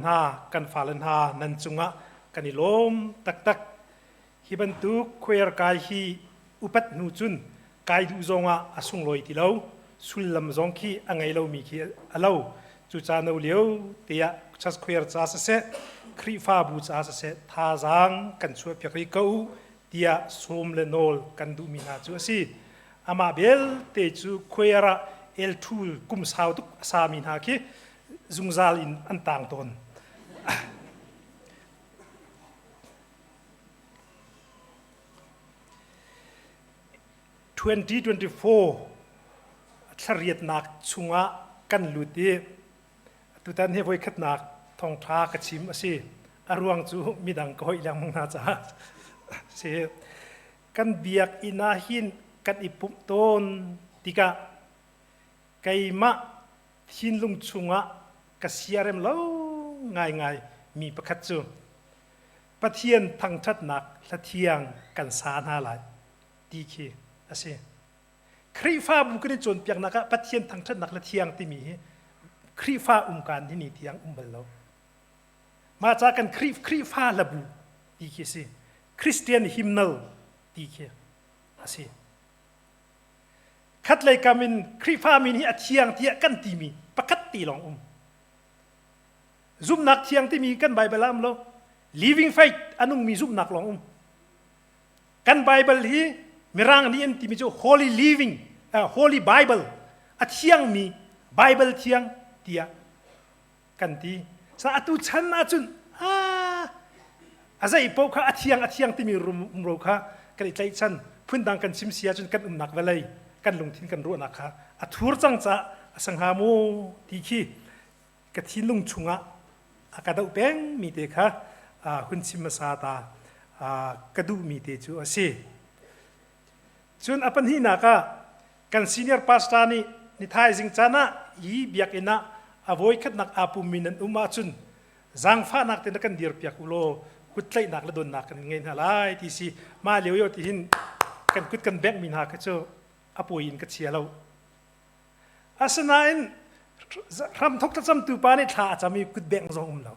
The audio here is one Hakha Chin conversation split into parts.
Hna kan fale hna nan cungah kan i lawm taktak. Hi bantuk choir kai hi upat hnu cun kai duh zongah a sunglawi ti lo. Sullam zong khi a ngei lomi khi a lo. Cucaah no lio tiah church choir ca siseh, Khrihfabu ca siseh thazaang kan chuahpiak rih ko u tiah sawm le nawl kan duhmi hna cu a si. Amah belte cu choir ah elṭhul kum sau tuk a sami hna khi zungzal in an tang tawn. 2024 thlariatnak chungah kan lut i tutan hi voikhatnak thawngṭha ka chim a si. A ruang cu midang ka hoih lengmang hna caah si. Kan biakinn ah hin kan i pumh tawn tikah keimah thinlung chungah ka siarem lo ngaingai mi pakhat cu Pathian thangṭhatnak hlathiang kan sa hna lai ti khi a si. Khrihfabu kan i cawnpiaknak ah Pathian thangṭhatnak hlathiang timi hi Khrihfa umkaan hi ni tiang um bal lo. Mah ca kan Khrihfa hlabu ti khi a si. Christian hymnal ti khi a si. Khatlei kam in Khrihfa min hi a thiang tiah kan timi pakhat te lawng um. Zumhnak thiang timi kan Bible ah um lo. Living faith a nungmi zumhnak lawng um. Kan Bible hi Mirang nih an timi cu Holy Living, uh, Holy Bible, a thiangmi Bible thiang tiah kan ti. Sa atu chan ahcun ah a zei paoh kha a thiang a thiang timi rumro kha kan i tlaihchan phundang kan chim si ahcun kan umnak vawlei kan lungthin kan ruahnak kha a thur cang caah a si hnga maw ti khi ka thinlung chungah a ka doh peng mi te kha hun chim hmasa ta ka duhmi te cu a si. Cun a pahnihnak ah kan senior pastor nih ni thaizing caan ah hi biakinn ah a voikhatnak aa pummi nan um ahcun zaangfahnak te na kan dirpiak u law kuttlaihnak le donnak kan ngei hna lai ti si mah lio yo ti hin kan kut kan bengh mi hna kha cu a pawi in ka chia lo asinain hramthok thlacamtu pa nih thla a cam i kut bengh zong um lo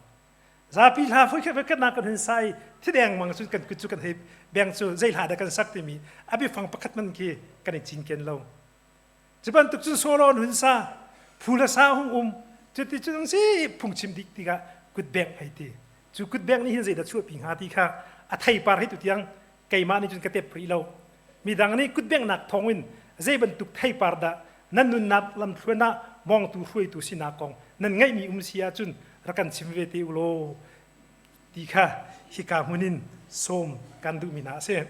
zapi hla foi khat khat nak kan hun sa i thideng mang cu kan kut cu kan hei beng cu zei hla dah kan sak timi a biafang pakhat man khi kan i cinken lo Cu bantuk cun solo an hun sa, phu le sa hung um, cuti cun si phungchim dik tikah kutbengh hei ti. Cu kutbengh nih hin zeidah chuahpi hnga ti kha a theipar hi tutiang keimah nih cun ka tep rih lo. Midang nih kutbenghnak thawngin zei bantuk theipar dah nan nunnak lamthluan ah mawngtu hruaitu sinak kong nan ngeihmi um si ahcun rak kan chim ve te u law ti kha hika hmun in sawm kan duhmi hna a si.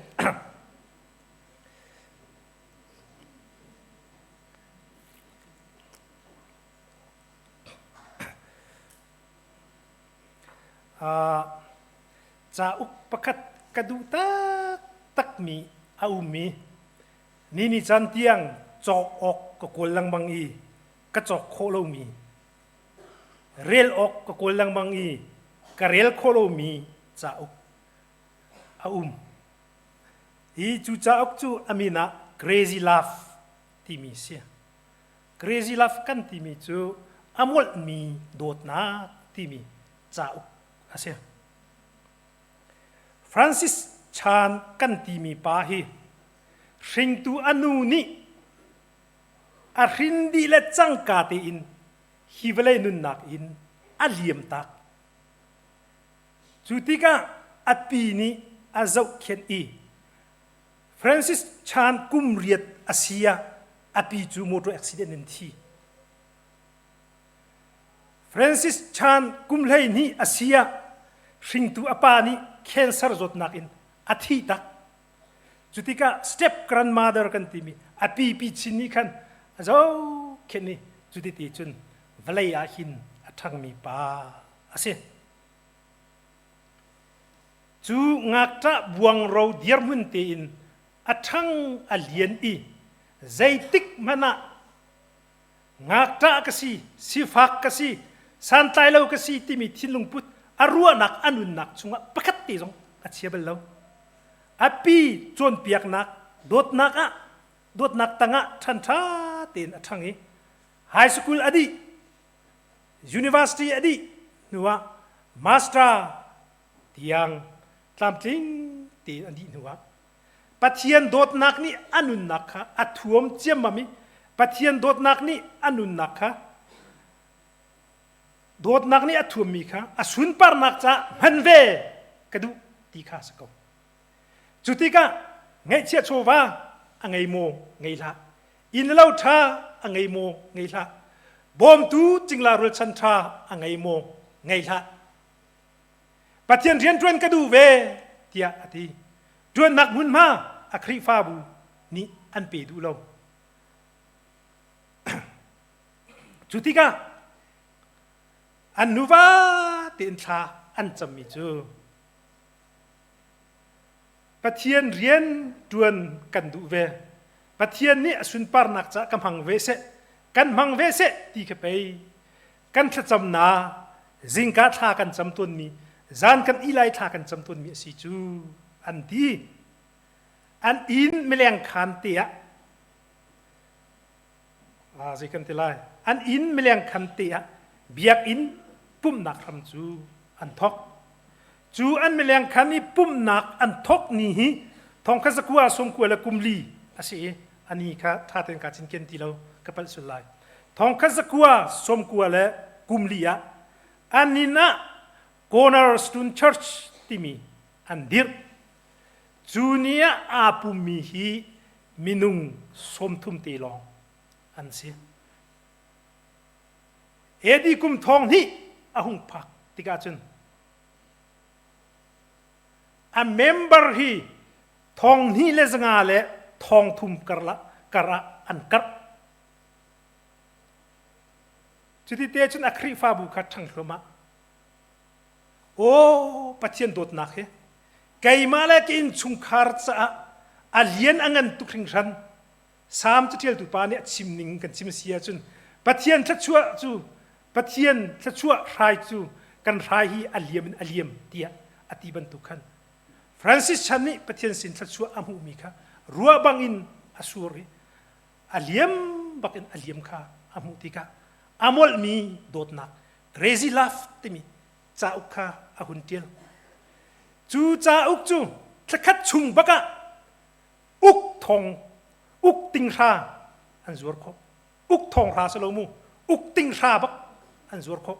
Cauk pakhat ka duh taktakmi a um i ni ni caan tiang cawk awk ka kawl lengmang i ka cawk khawh lomi, rel awk ka kawl lengmang i ka rel khawh lomi cauk a um. Hi cu cauk cu a min ah Crazy Love timi a si. Crazy Love kan timi cu a molhmi dawtnak timi cauk a si. Francis Chan kan timi pa hi hringtu a nu nih a hrin dih le cangka tein hi vawlei nunnak in a liam tak. Cu tikah a pi nih a zohkhenh i Francis Chan kum riat a si ah a pi cu motor accident in thi. Francis Chan kum 12 a si ah hringtu a pa nih cancer zawtnak in a thi tak. Cu tikah step grandmother kan timi a pi pi chin nih khan a zohkhenh i cuti cun vawlei ah hin a ṭhangmi pa a si. Cu ngakṭah buangro dirhmun tein a ṭhang a lian i zeitik hmanh ah ngakṭah ka si, sifak ka si, santlai lo ka si timi thinlung put a ruahnak a nunnak chungah pakhat te zong a chia bal lo. A pi cawnpiaknak dawtnak ah dawtnak tangah ṭhanṭha tein a ṭhang i high school a dih University a dih hnuah Master tiang tlamtling tein an dih hnuah Pathian dawtnak nih a nunnak kha a thuam ciammam i Pathian dawtnak nih a nunnak kha dawtnak nih a thuammi kha a sunparnak caah hman ve ka duh ti kha a si ko. Cu tikah ngeihchiah chawva a ngei maw ngei hlah inn lo ṭha a ngei maw ngei hlah bawmtu cingla rualchan ṭha a ngei maw ngei hlah Pathian rian ṭuan ka duh ve tiah a ti. Ṭuannak hmunhma a Khrihfabu nih an pe duh lo. Cu tikah an nuva tein thla an cammi cu Pathian rian ṭuan kan duh ve. Pathian nih a sunparnak caah ka hmang ve seh, kan hmang ve seh ti kha pei kan thlacamnak zingka thla kan cam tawnmi zan kan ilai thla kan cam tawnmi a si cu an ti an inn mileng khan te ah ah zei kan ti lai an inn mileng khan te ah biakinn pumhnak hram cu an thok cu an mileng khan i pumhnak an thok ni hi thongkhat zakua sawmkua le kumli a si i ani kha tha tein ka cinken ti lo ka palh sul lai thongkhat zakua sawmkua le kumli ah an inn ah Cornerstone Church timi an dirh. Cu ni ah aa pummi hi minung 30 te lawng an si. AD kum thong hnih a hung phak tikah cun a member hi thong hnih le zanga le thong thum karlah kar ah an karh. Cuti te cun a Khrihfabu kha ṭhang thluahmah. Aw Pathian dawtnak hi keimah le ka innchungkhar caah a lian a ngan tuk hringhran. Salm caṭialtu pa nih a chim ning kan chim si ahcun Pathian thluachuah cu Pathian thluachuah hrai cu kan hrai hi a liam in a liam tiah a ti bantuk khan Francis Chan nih Pathian sin thluachuah a hmuhmi kha ruah bangin a sur i a liam bakin a liam kha a hmuh tikah a molhmi dawtnak crazy love timi cauk kha a hun ṭial. Cu cauk cu thlakhat chung bakah uk thong uk tinghra an zuar khawh. Uk thong hra si lo mu uk tinghra bak an zuar khawh.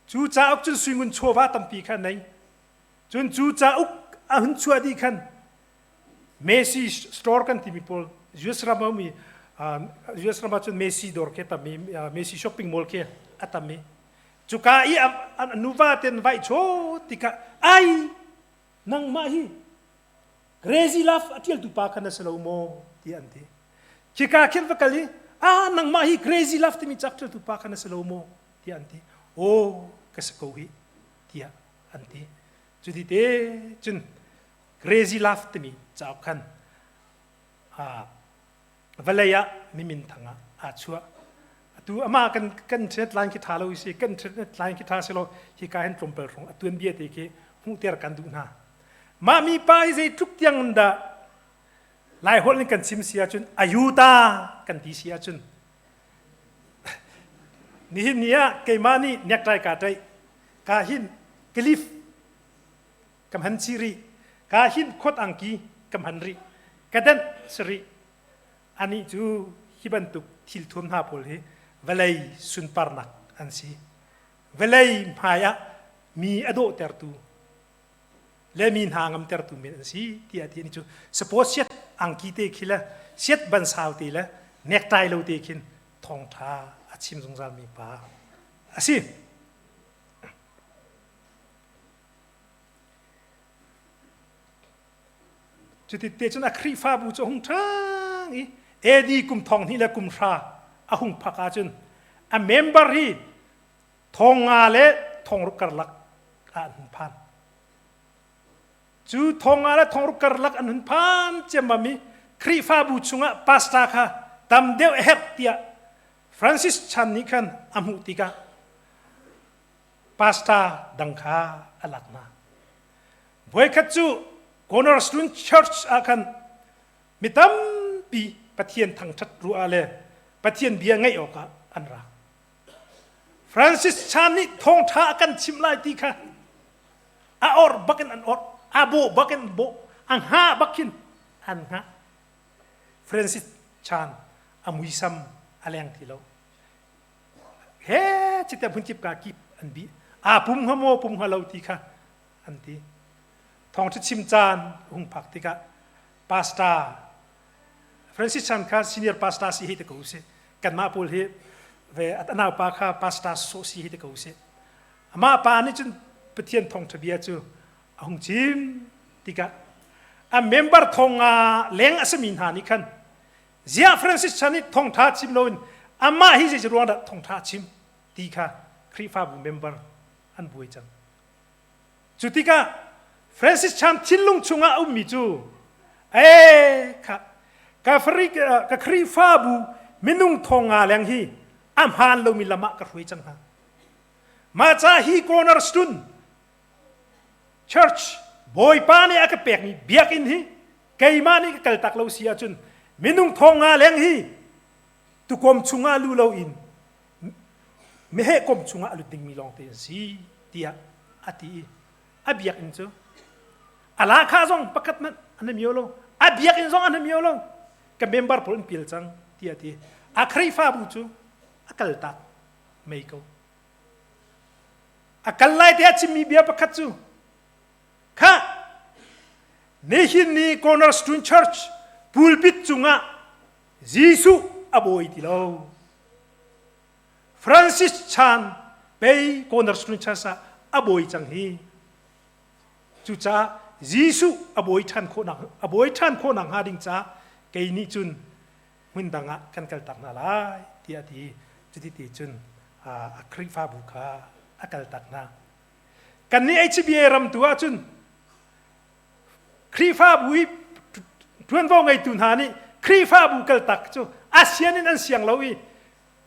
Cu cauk cun suingun chawva tampi kha nei. Cun cu cauk a hun chuah dih khan Macy store kan timi pawl US ram a ummi US ram ah cun Macy dawr khi a tam i Macy shopping mall khi a tam i cuka i a nuva ten vai chaw tikah ai nangmah hi crazy love a ṭialtu pa kha na si lo maw tiah an ti khika khin va kal i ah nangmah hi crazy love timi cak ṭialtu pa kha na si lo maw tiah an ti aw ka si ko hi tiah an ti cuti te cun Crazy Love timi cauk khan vawlei ah mimin thang ah aa chuah. Atu amah kan kan internet line khi tha lo si kan internet line khi tha si lo hi ka hin tlawmpal hrawng a tuanbia te khi hmuhter kan duh hna. Mah mi pa hi zeitluk tiang dah Lai holh in kan chim si ahcun ayuta kan ti si ahcun nihin ni ah keimah nih necktie kaa ṭaih ka hin cliff ka hman chih rih ka hin khot angki ka hman rih ka denh si rih anih cu hi bantuk thil thuam hna pawl hi vawlei sunparnak an si vawlei hmai ah mi a dawhtertu le mi hna ngamtertu men an si tiah ti ani cu suppose siat angki te khi le siat ban sau te le necktie lo te khin thawngtha a chim zungzal mi pa a si Cuti te cun a Khrihfabu cu a hung ṭhang i AD kum thong hnih le kum hra a hung phak ahcun a member hi thong nga le thong ruk karlak ah an hun phan. Cu thong nga le thong ruk karlak an hun phan ciammam i Khrihfabu chungah pastor kha tam deuh a herh tiah Francis Chan nih khan a hmuh tikah pastor dang kha a lak hna. Voikhat cu Cornerstone Church ah khan mi tampi Pathian thangṭhat ruah le Pathian bia ngaih awkah an ra. Francis Chan nih thawngṭha a kan chimh lai ti kha a orh bakin an orh, a bawh bakin an bawh, a hngah bakin an hngah. Francis Chan a muisam a leng ti lo. He chite hmunkip ka kip an bih. Aa pum hnga maw pum hnga lo ti kha an ti. Thawngṭha chim caan hung phak tikah pastor Francis Chan kha senior pastor si hei te ko sih. Kanmah pawl hi ve a naupa kha pastor sawh si hei te ko sih. Amah pa nih cun Pathian thawngṭha bia cu a hung chim tikah a member thonga leng a simi hna nih khan ziah Francis Chan nih thawngṭha chim loin amah hi zei ruang dah thawngṭha chim ti kha Khrihfabu member an buai cang. Cu tikah Francis Chan thinlung chungah a ummi cu ee kha ka ka Khrihfabu minung thonga leng hi a hmaan lomi lam ah ka hruai cang hna. Mah ca hi Cornerstone Church Bawipa nih a ka pekmi biakinn hi keimah nih ka kaltak lo si ahcun minung thonga leng hi tukom chungah lu loin meheh kom chungah a lut dingmi lawngte an si tiah a ti i a biakinn cu a lahkhah zong pakhat hmanh an mio lo a biakinn zong an mio lo ka member pawl an pial cang tiah a ti a Khrihfabu cu a kaltak mei ko a kal lai te a chimmi bia pakhat cu kha nihin ni Cornerstone Church pulpit cungah Jesuh a bawi ti lo Francis Chan pei Cornerstone Church ah a bawi cang hi cucaah Jesuh a bawi ṭhan khawhnak a bawi ṭhan khawhnak hnga ding caah kei nih cun hmun dang ah kan kaltak hna lai tiah a ti cuti ti cun a Khrihfabu kha a kaltak hna kannih HBA ram tu ahcun Khrihfabu i ṭuanvo ngeitu hna nih Khrihfabu kaltak cu a sian in an siang lo i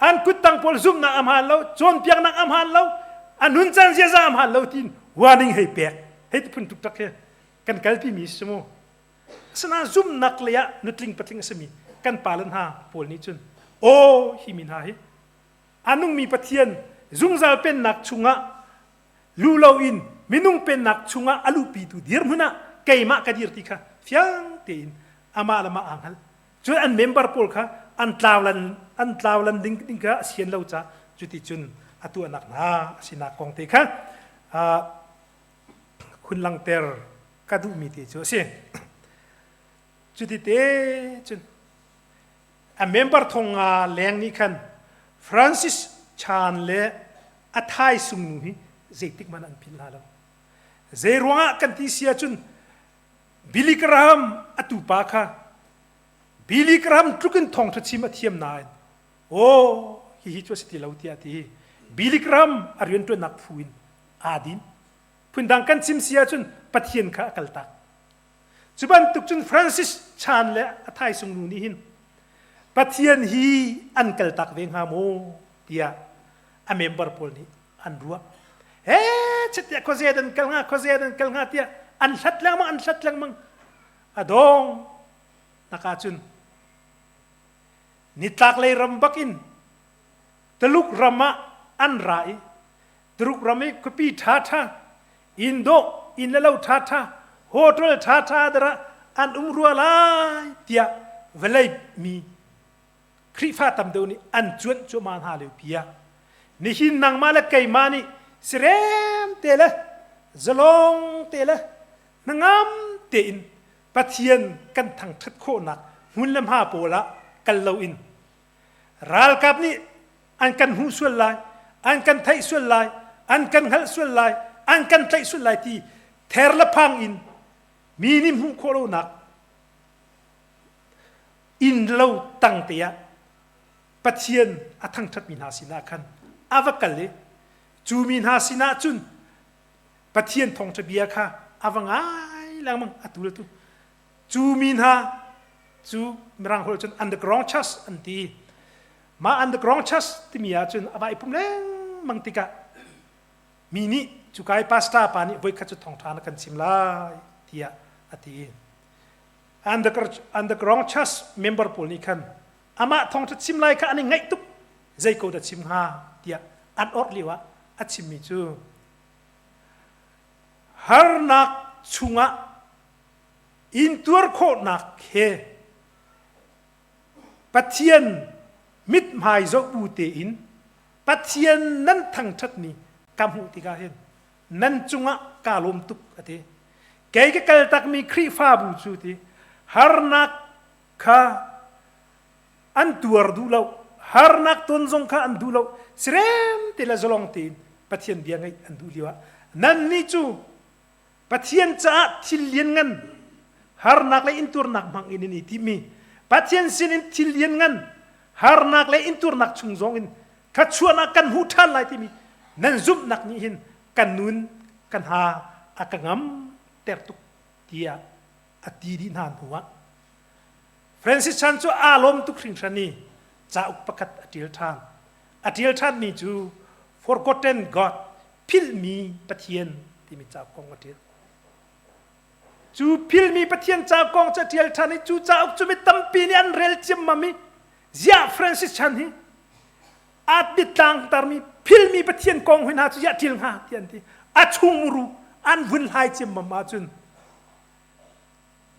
an kuttang pawl zumhnak a hmaan lo cawnpiaknak a hmaan lo a nuncan ziaza a hmaan lo tiin warning hei pek hei ti phun tuktak hi kan kalpi mi si mu asinain zumhnak lei ah nutling patling a simi kan pale hna pawl nih cun aw hi mi hna hi a nungmi Pathian zungzal pennak chungah lu loin minung pennak chungah a luhpitu dirhmun ah keimah ka dir ti kha fiang tein amah le mah aa hngal. Cun an member pawl kha an tlaulan an tlaulan ding ding kha a sian lo caah cuti cun a tuahnak hna a sinak kong te kha hun langter ka duhmi te cu a si. Cuti te cun a member thong nga leng nih khan Francis Chan le a thaisung nu hi zeitik hmanh an philh hna lo. Zei ruangah kan ti si ahcun Billy Graham a tupa kha Billy Graham tluk in thawngṭha chim a thiam nain aw hihi cu a si ti lo tiah a ti. Billy Graham a rianṭuannak phu in aa din. Phundang kan chim si ahcun Pathian kha a kaltak. Cu bantuk cun Francis Chan le a thaisung nu nih hin Pathian hi an kaltak ve hnga maw tiah a member pawl nih an ruah. He chitiah khuaze dan kal hnga khuaze dan kal hnga tiah an hlat lengmang an hlat lengmang a dong naka cun nitlak lei ram bak in Tuluk ram ah an ra i Tuluk ram i khuapi ṭhaṭha inn dawh inn le lo ṭhaṭha hotel ṭhaṭha dara an um rua lai tiah vawlei mi Khrihfa tam deuh nih an cuanh cuahmah hna lio pi ah nihin nangmah le keimah nih sirem te le zalong te le hnangam tein Pathian kan thangṭhat khawhnak hmun le hma pawl ah kal loin ralkap nih an kan hmuh sual lai an kan theih sual lai an kan hngalh sual lai an kan tlaih sual lai ti ther le phang in mi nih hmuh khawh lonak inn lo tang te ah Pathian a thangṭhatmi hna sinah khan a va kal i cu mi hna sinah cun Pathian thawngṭha bia kha a va ngai lengmang atu le tu cu mi hna cu mirang holh cun underground church an ti mah underground church timi ah cun a va i pum lengmang tikah mi nih cuka i pastor pa nih voikhat cu thawngṭha na kan chim lai tiah a ti underground church member pawl nih khan amah thawngṭha chim lai kha an i ngaih tuk zei ko dah chim hnga tiah An orh lio ah a chimmi cu harnak chungah intuar khawhnak he Pathian mithmai zoh bu tein Pathian nan thangṭhatmi ka hmuh tikah hin nan cungah kaa lawm tuk a ti. Kei ka kaltakmi Khrihfabu cu ti harnak kha an tuar duh lo, harnak ton zong kha an duh lo, sirem te le zalong tein Pathian bia ngaih an duh lio ah nannih cu Pathian caah thil lianngan harnak le inturnak hmang in in i timmi Pathian sinin thil lianngan harnak le inturnak chung zong in thluachuahnak kan hmu ṭhan lai timi nan zumhnak nih hin kan nun kan ha a ka ngam ter tuk tiah a ti dih hna hnu ah Francis Chan cu aa lawm tuk hringhran i cauk pakhat a ṭial ṭhan. A ṭial ṭhanmi cu Forgotten God philhmi Pathian timi cauk kong a ṭial. Cu philmi Pathian cauk kong cu a ṭial ṭhan i cu cauk cu mi tampi nih an rel ciammam i ziah Francis Chan hi at biatlang tarmi philmi Pathian kong hoi hna cu ziah ṭial hnga ti an ti. A chungmuru an vun hlai ciammam ahcun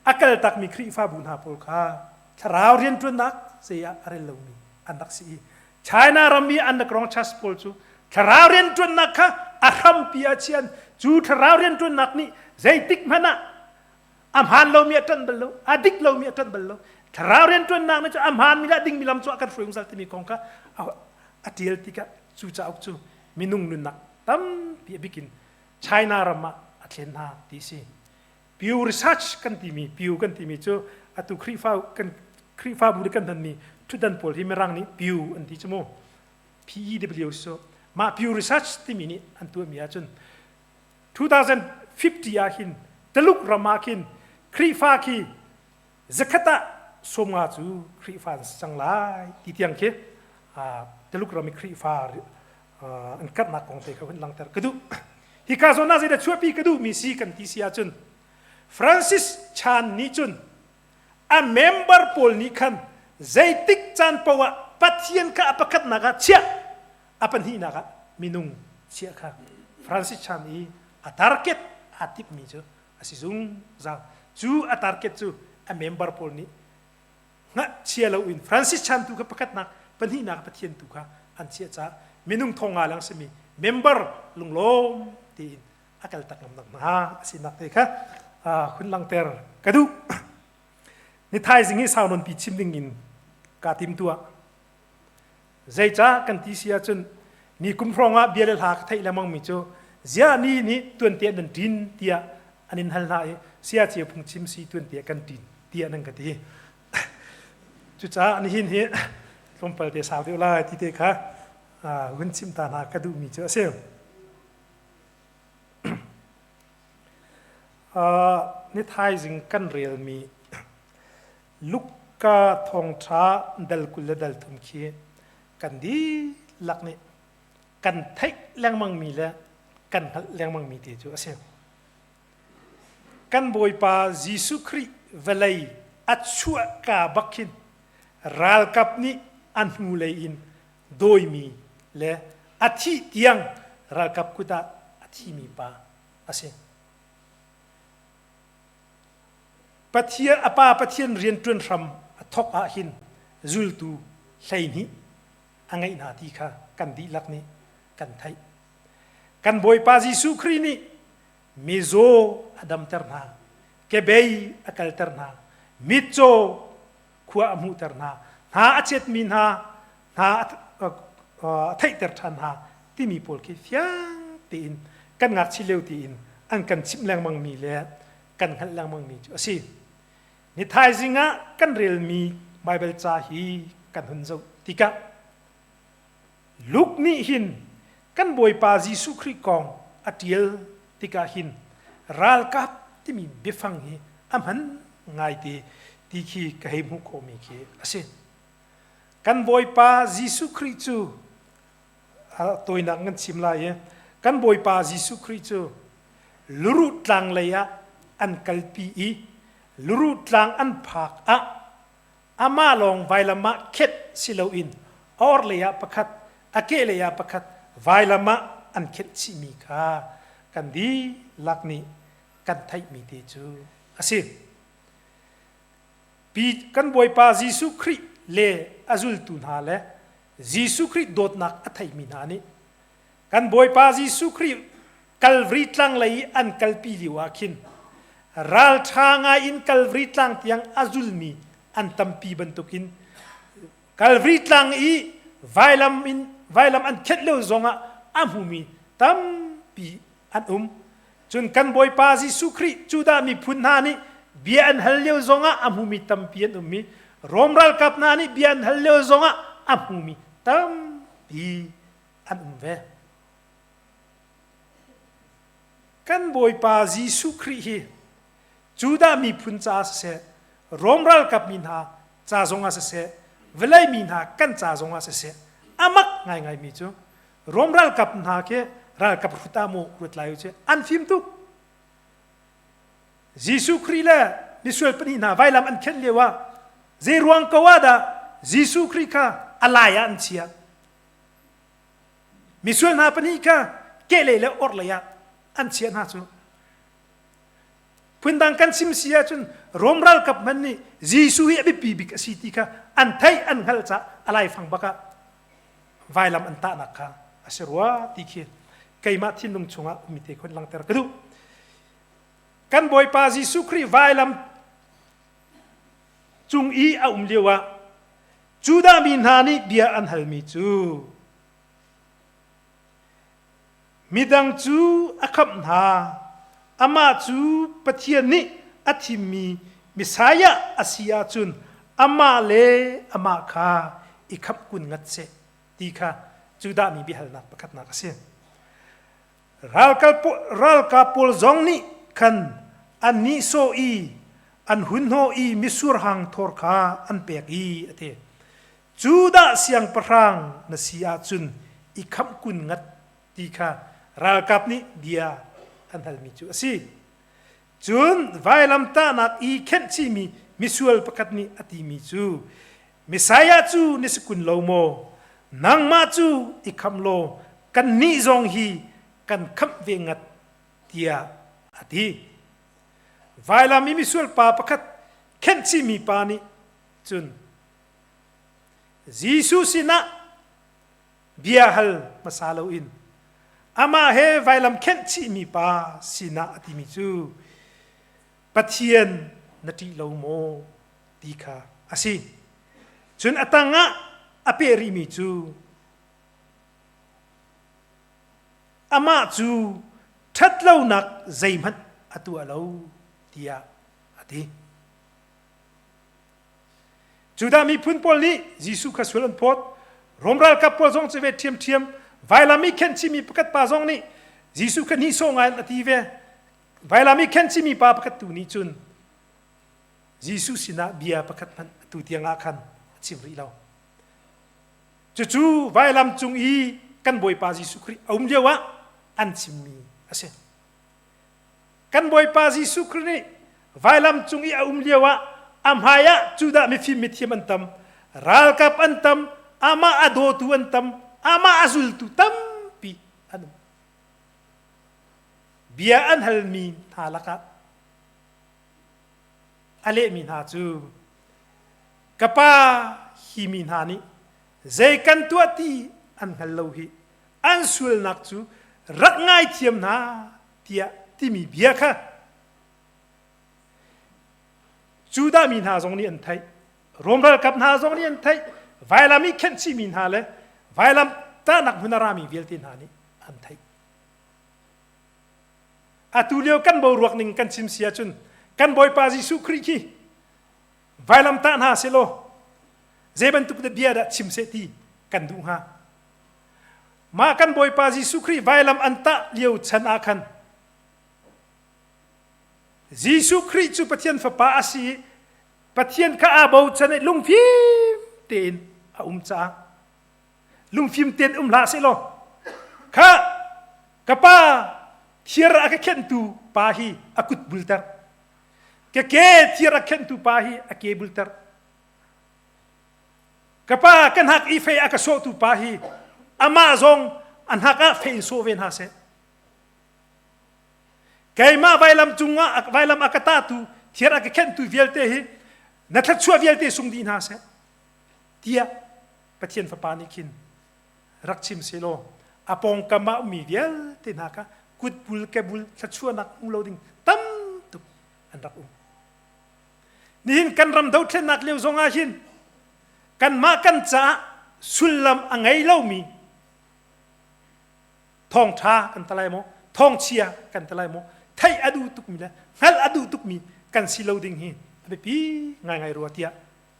a kaltakmi Khrihfabu hna pawl kha thlarau rianṭuannak zei ah a rel lomi an rak si i China ram i underground church pawl cu thlarau rianṭuannak kha a hrampi ah chian cu thlarau rianṭuannak nih zeitik hmanh ah a hmaan lomi a ṭanh bal lo a dik lomi a ṭanh bal lo thlarau rianṭuannak nih cu a hmaanmi le a dingmi lam cu a kan hruai zungzal timi kong kha a ṭial tikah cu cauk cu minung nunnak tampi a bikin China ram ah a thlen hna ti si. Pew Research kan timi Pew kan timi cu atu Khrihfa kan Khrihfabu kan hmanmi thutdan pawl hi Mirang nih Pew an ti cu mu. PEW so mah Pew Research timi nih an tuahmi ahcun 2050 ah hin Taluk ram ah khin Khrihfa khi zakhat ah 50 cu Khrihfa an si cang lai ti tiang khi Taluk ram i Khrihfa an karhnak kong te kha hun langhter ka duh. Hika zawn ah zeidah chuahpi ka duhmi si kan ti si ahcun Francis Chan nih cun a member pawl nih khan zeitik caan paoh ah Pathian kha a pakhatnak ah chiah a pahnihnak ah minung chiah kha Francis Chan i a target aa timhmi cu a si zungzal. Cu a target cu a member pawl nih ngakchia loin Francis Chan tu kha pakhatnak pahnihnak Pathian tu kha an chiah caah minung 500 lang simi member lunglawm tiin a kal tak ngam nak hna a sinak te kha hun langter ka duh. Ni thaizing hi sau nawn pi chim ding in ka tim tuah. Zeicah kan ti si ahcun ni kum hrawng ah bia le hla ka theih lengmang mi cu ziah ni nih tuante nan ṭin tiah an in hal hna i sia cio phungchim si tuante kan ṭin tiah nan ka ti. Cucaah nihin hi tlawmpal te sau deuh lai ti te kha hun chim ta hna ka duhmi cu a si. Ni thaizing kan relmi Luka thawngṭha dal 20 le dal 30 khi kan dihlak nih kan theih lengmangmi le kan hngalh lengmangmi te cu a si. Kan Bawipa Jesuh Khrih vawlei a chuahka bak khin ralkap nih a hnulei in dawimi le a thih tiang ralkap kut ah a thimi pa a si. Pathian a pa Pathian rianṭuan hram a thawk ah hin zultu 12 a ngeih hna ti kha kan dihlak nih kan theih. Kan Bawipa Jesuh Khrih nih mizaw a damter hna, kebei a kalter hna, mitcaw khua a hmuhter hna, hna a chetmi hna hna a theihter ṭhan hna timi pawl khi fiang tein kan ngakchia lio tiin an kan chimh lengmangmi le kan hngalh lengmangmi cu a si. Ni thaizing ah kan relmi Baibal ca hi kan hun zoh tikah Luke nih hin kan Bawipa Jesuh Khrih kong a ṭial tikah hin ralkap timi biafang hi a hman ngaite ti khi ka hei hmuh khawhmi khi a si. Kan Bawipa Jesuh Khrih cu tawinak kan chim lai i kan Bawipa Jesuh Khrih cu luruh tlang lei ah an kalpi i luruh tlang an phak ah amah lawng vailam ah khet si loin a orhlei ah pakhat a kehlei ah pakhat Vailam ah an khenh chihmi kha kan dihlak nih kan theihmi te cu a si. Pi kan Bawipa Jesuh Khrih le a zultu hna le Jesuh Khrih dawtnak a theimi hna nih kan Bawipa Jesuh Khrih Kalvari tlang lei i an kalpi lio ah khin ralṭha ngai in Kalvari tlang tiang a zulmi an tampi bantukin Kalvari tlang i vailam in vailam an khenh lio zongah a hmumi tampi an um. Cun kan Bawipa Jesuh Khrih Judah miphun hna nih bia an hal lio zongah a hmumi tampi an um i Rom ralkap hna nih bia an hal lio zongah a hmumi tampi an um ve. Kan Bawipa Jesuh Khrih hi Judah miphun caah siseh, Rom ralkap mi hna ca zongah siseh, vawlei mi hna kan ca zongah siseh, a mak ngaingaimi cu Rom ralkap hna khi ralkap hrut ah maw ruat lai u ci an fim tuk. Jesuh Khrih le misual pahnih hna vailam an khenh lio ah zei ruang ko ah dah Jesuh Khrih kha a lai ah an chiah. Misual hna pahnih kha kehlei le orhlei ah an chiah hna cu. Phundang kan chim si ahcun Rom ralkap hmanh nih Jesuh hi a biapi bik a si ti kha an theih an hngalh caah a laifang bak ah vailam an tahnak kha a si rua ti khi keimah thinlung chungah ummi te khon langhter ka duh. Kan Bawipa Jesuh Khrih vailam cung i a um lio ah Judah mi hna nih bia an halmi cu Midang cu a khamh hna, amah cu Pathian nih a thimmi Messiah a si ahcun amah le amah kha i khamh kun ngat seh ti kha Judah mi biahalnak pakhatnak a si. Ralkap pawl zong nih khan an nihsawh i an hunhnawh i mitsur hang thor kha an pek i a ti. Judah siangpahrang na si ahcun i khamh kun ngat ti kha ralkap nih bia an halmi cu a si. Cun vailamtahnak i khenh chihmi misual pakhat nih a timi cu Messiah cu na si kun lo maw? Nangmah cu i khamh law kannih zong hi kan khamh ve ngat tiah a ti. Vailam i misual pa pakhat khenh chihmi pa nih cun Jesuh sinah bia hal hmasa loin amah he vailam khenh chihmi pa sinah a timi cu Pathian na ṭih lo maw ti kha a si. Cun a tangah a peh rihmi cu amah cu ṭhatlonak zeihmanh a tuah lo tiah a ti. Judah miphun pawl nih Jesuh kha sual an phawt. Rom ralkap pawl zong cu ve ṭhiamṭhiam. Vailam i khenh chihmi pakhat pa zong nih Jesuh kha nihsawh ngai in a ti ve. Vailam i khenh chihmi pa pakhat tu nih cun Jesuh sinah bia pakhat hmanh atu tiang ah khan a chim rih lo. Cucu vailam cung i kan Bawipa Jesuh Khrih a um lio ah an chimmi a si. Kan Bawipa Jesuh Khrih nih vailam cung i a um lio ah a hmai ah Judah mifim mithiam an tam, ralkap an tam, amah a dawtu an tam, amah a zultu tampi an um. Bia an halmi hna lakah a lehmi hna cu ka pa hi mi hna nih zei kan tuah ti an hngal lo hi an sualnak cu rak ngaithiam hna tiah timi bia kha Judah mi hna zong nih an theih Rom ralkap hna zong nih an theih vailam i khenh chihmi hna le vailam tahnak hmun a rami vialte hna nih an theih atu lio kan boruak ning kan chim si ahcun kan Bawipa Jesuh Khrih khi vailam tah hna selaw zei bantuk bia dah chim seh ti kan duh hnga Mah kan Bawipa Jesuh Khrih vailam an tah lio chan ah khan Jesuh Khrih cu Pathian Fapa a si i Pathian kha aa bochan i lungfim tein a um caah lungfim tein um hlah sehlaw kha ka pa thir a ka khenhtu pa hi a kut bulter ka ke thir a khenhtu pa hi a ke bulter Ka pa kan hak i fei a ka sawhtu pa hi amah zong a hnak ah fei in sawh ve hna seh. Keimah vailam cungah vailam a ka tahtu thiar a ka khenhtu vialte hi na thluachuah vialte sung dih hna seh tiah Pathian Fapa nih khin rak chim selaw a pawngkam ah ummi vialte hna kha kutbul kebul thluachuahnak hmu lo ding tam tuk an rak um. Nihin kan ram dothlennak lio zong ah hin kanmah kan caah sullam a ngei lomi thawngṭha kan ti lai maw thawngchia kan ti lai maw theih a duh tukmi le hngalh a duh tukmi kan si lo ding hi a biapi ngaingai rua tiah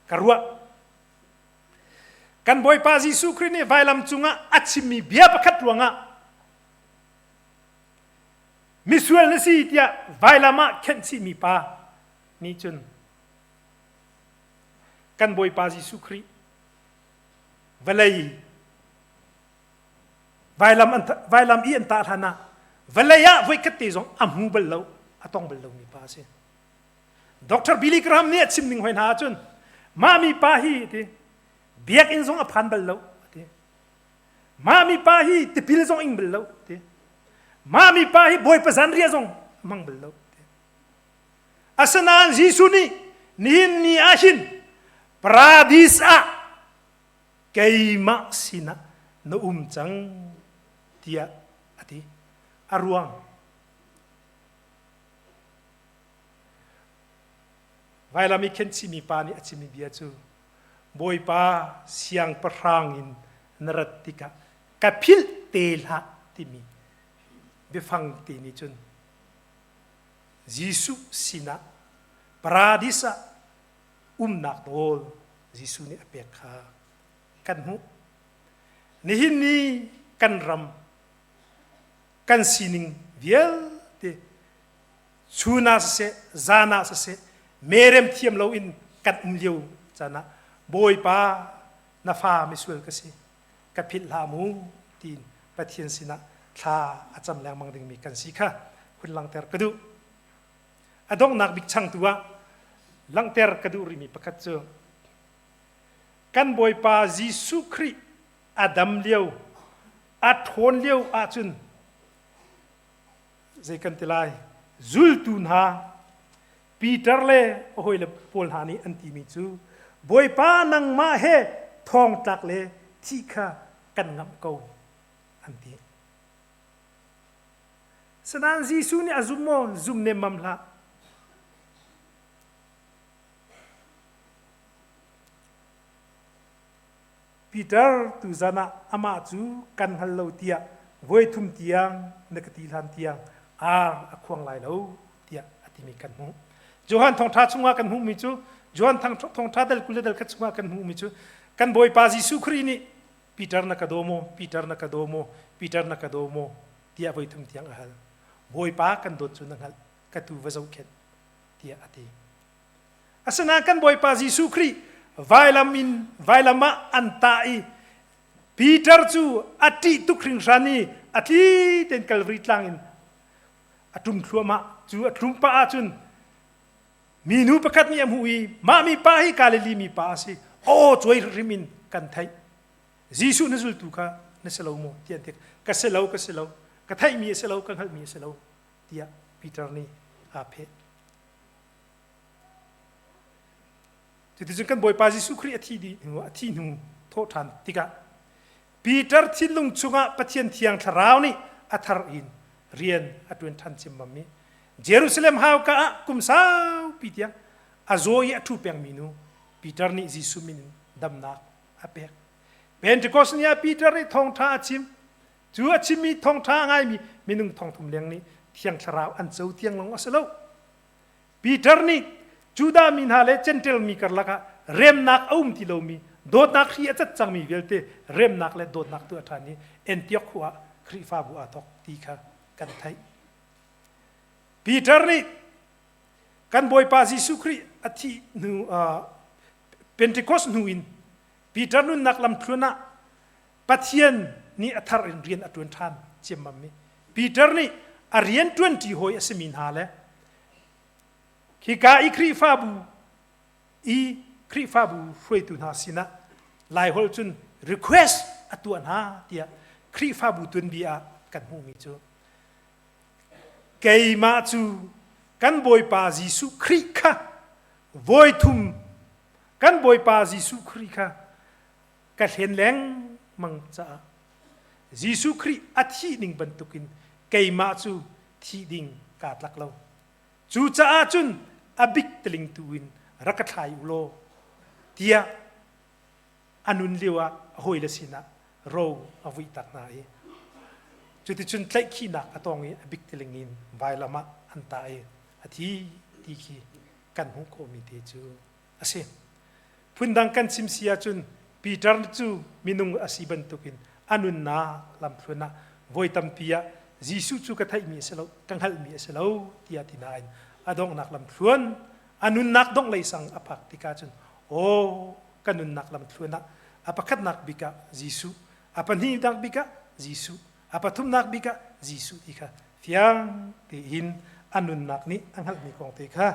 ka ruah. Kan Bawipa Jesuh Khrih nih vailam cungah a chimmi bia pakhat ruangah misual na si tiah vailam ah khenhchihmi pa nih cun kan Bawipa Jesuh Khrih vawlei vailam, an, vailam i an tah hlan ah vawlei ah voikhat te zong a hmu bal lo a tong bal lomi pa a si. Dr. Billy Graham nih a chim ning hoi hna ahcun mah mi pa hi ti biakinn zong a phan bal lo ti mah mi pa hi tipil zong ing bal lo ti mah mi pa hi bawipa zanriah zong a hmang bal lo ti asinain Jesuh nih nihin ni ah hin paradis ah keimah sinah na um cang tiah a ti a ruang Vailam i khenchihmi pa nih a chimmi bia cu Bawipa siangpahrang in na rat tikah ka philh te hlah timi biafang te nih cun Jesuh sinah paradis ah umnak nawl Jesuh nih a pek kha kan hmuh. Nihin ni kan ram kan sining vialte chun ah siseh zan ah siseh merem thiam loin kan um lio caan ah Bawipa na fa misual ka si ka philh hlah mu tiin Pathian sinah thla a cam lengmang dingmi kan si kha hun langhter ka duh. A donghnak bik changtu ah langhter ka duh rihmi pakhat cu kan Bawipa Jesuh Khrih a dam lio a ṭhawn lio ahcun zei kan ti lai zultu hna Peter le a hawile pawl hna nih an timi cu Bawipa nangmah he thawngtlak le thih kha kan ngamh ko an ti. Sinain Jesuh nih a zum maw? Zum nemmam hlah. Peter tuzan ah amah cu kan hngal lo tiah voithum tiang na ka ti hlan tiang ar a khuang lai lo tiah a timi kan hmuh. Johan thawngṭha chungah kan hmuhmi cu Johan thawngṭha dal 20 le dal khat chungah kan hmuhmi cu kan Bawipa Jesuh Khrih nih Peter na ka daw maw? Peter na ka daw maw? Peter na ka daw maw? tiah voithum tiang a hal. Bawipa kan dawt cu na hngalh, ka tu va zohkhenh tiah a ti. Asinain kan Bawipa Jesuh Khrih vailam in vailam ah an tah i Peter cu a ṭih tuk hringhran i a tli tein Kalvari tlang in a ṭum thluahmah. Cu a ṭum pah ahcun minu pakhat nih a hmuh i mah mi pa hi Galilee mi pa a si. Aw cuai hrim in kan theih. Jesuh na zultu kha na si lo maw? tiah an ti. Ka si lo, ka si lo. Ka theihmi a si lo, ka hngalhmi a si lo tiah Peter nih aa pheh. Cuticun kan Bawipa Jesuh Khrih a thi dih hnu a thi hnu thawh ṭhan tikah Peter thinlung chungah Pathian Thiang Thlarau nih a thar in rian a ṭuan ṭhan ciammam i Jerusalem hauka ah kum saupi tiang a zaw i a ṭhu pengmi nu Peter nih Jesuh min in damnak a pek. Pentecost ni ah Peter nih thawngṭha a chim. Cu a chimmi thawngṭha a ngaimi minung thongthum leng nih Thiang Thlarau an co tiang lawng a si lo. Peter nih Judah mi hna le Jentail mi karlak ah remnak a um ti lomi dawtnak hri a cat cangmi vialte remnak le dawtnak tuah ṭhan i Antioch khua ah Khrihfabu aa thawk ti kha kan theih. Peter nih kan Bawipa Jesuh Khrih a thih hnu Pentecost hnu in Peter nunnak lamthluan ah Pathian nih a thar in rian a ṭuan ṭhan ciammam i Peter nih a rian ṭuanṭi hawi a simi hna le khika i Khrihfabu i Khrihfabu hruaitu hna sinah Laiholh cun request a tuah hna tiah. Khrihfabu tuanbia ah kan hmuhmi cu keimah cu kan Bawipa Jesuh Khrih kha voithum kan Bawipa Jesuh Khrih kha ka hlen lengmang caah Jesuh Khrih a thih ning bantukin keimah cu thih ding kaa tlak lo. Cucaah cun a bik taling tu in rak ka thlai u law tiah a nun lio ah a hawile sinah ro a vuih tak hna i cuticun tlaihkhihnak a tong i a bik tiling in vailam ah an tah i a thi ti khi kan hmuh khawhmi te cu a si. Phundang kan chim si ahcun Peter cu minung a si bantukin a nunnak lamthluan ah voi tampi ah Jesuh cu ka theihmi a si lo, ka hngalhmi a si lo tiah ti nain a donghnak lamthluan a nunnak dongh lei sang a phak tikah cun aw ka nunnak lamthluan ah a pakhatnak bik ah Jesuh, a pahnihnak bik ah Jesuh, a pathumnak bik ah Jesuh ti kha fiang tein a nunnak nih a hngalhmi kong te kha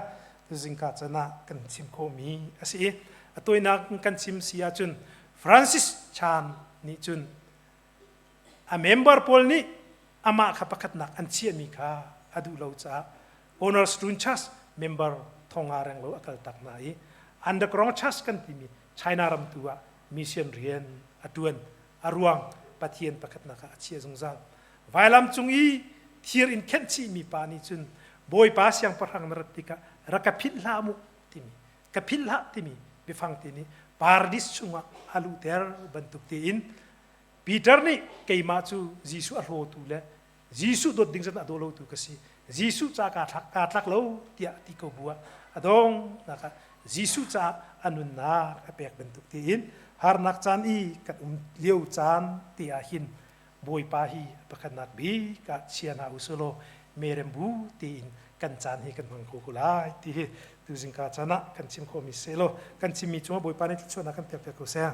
tuzingka can ah kan chim khawhmi a si i a tawinak kan chim si ahcun Francis Chan nih cun a member pawl nih amah kha pakhatnak an chiahmi kha a duh lo caah Cornerstone Church member thonga reng lo a kal tak hna i Underground Church kan timi China ram tu ah mission rian a tuan a ruang Pathian pakhatnak ah a chiah zungzal Vailam cung i thir in khenh chihmi pa nih cun Bawipa siangpahrang na rat tikah rak ka philh hlah mu timi ka philh hlah timi biafang te nih paradis chungah a luhter bantuk tein Peter nih keimah cu Jesuh a hlawtu le Jesuh dawt ding zat a daw lotu ka si Jesuh ca kaa thlak kaa tlak lo tiah ti ko bu ah a dong nak ah Jesuh caah a nunnak a pek bantuk tein harnak caan i kan um lio caan te ah hin Bawipa hi pakhatnak bik ah chia hna usulaw merem bu tiin kan caan hi kan hmang kho ko lai ti hi tuzingka caan ah kan chim khawhmi selaw kan chimmi cungah Bawipa nih thluachuahnak kan pek piak ko seh.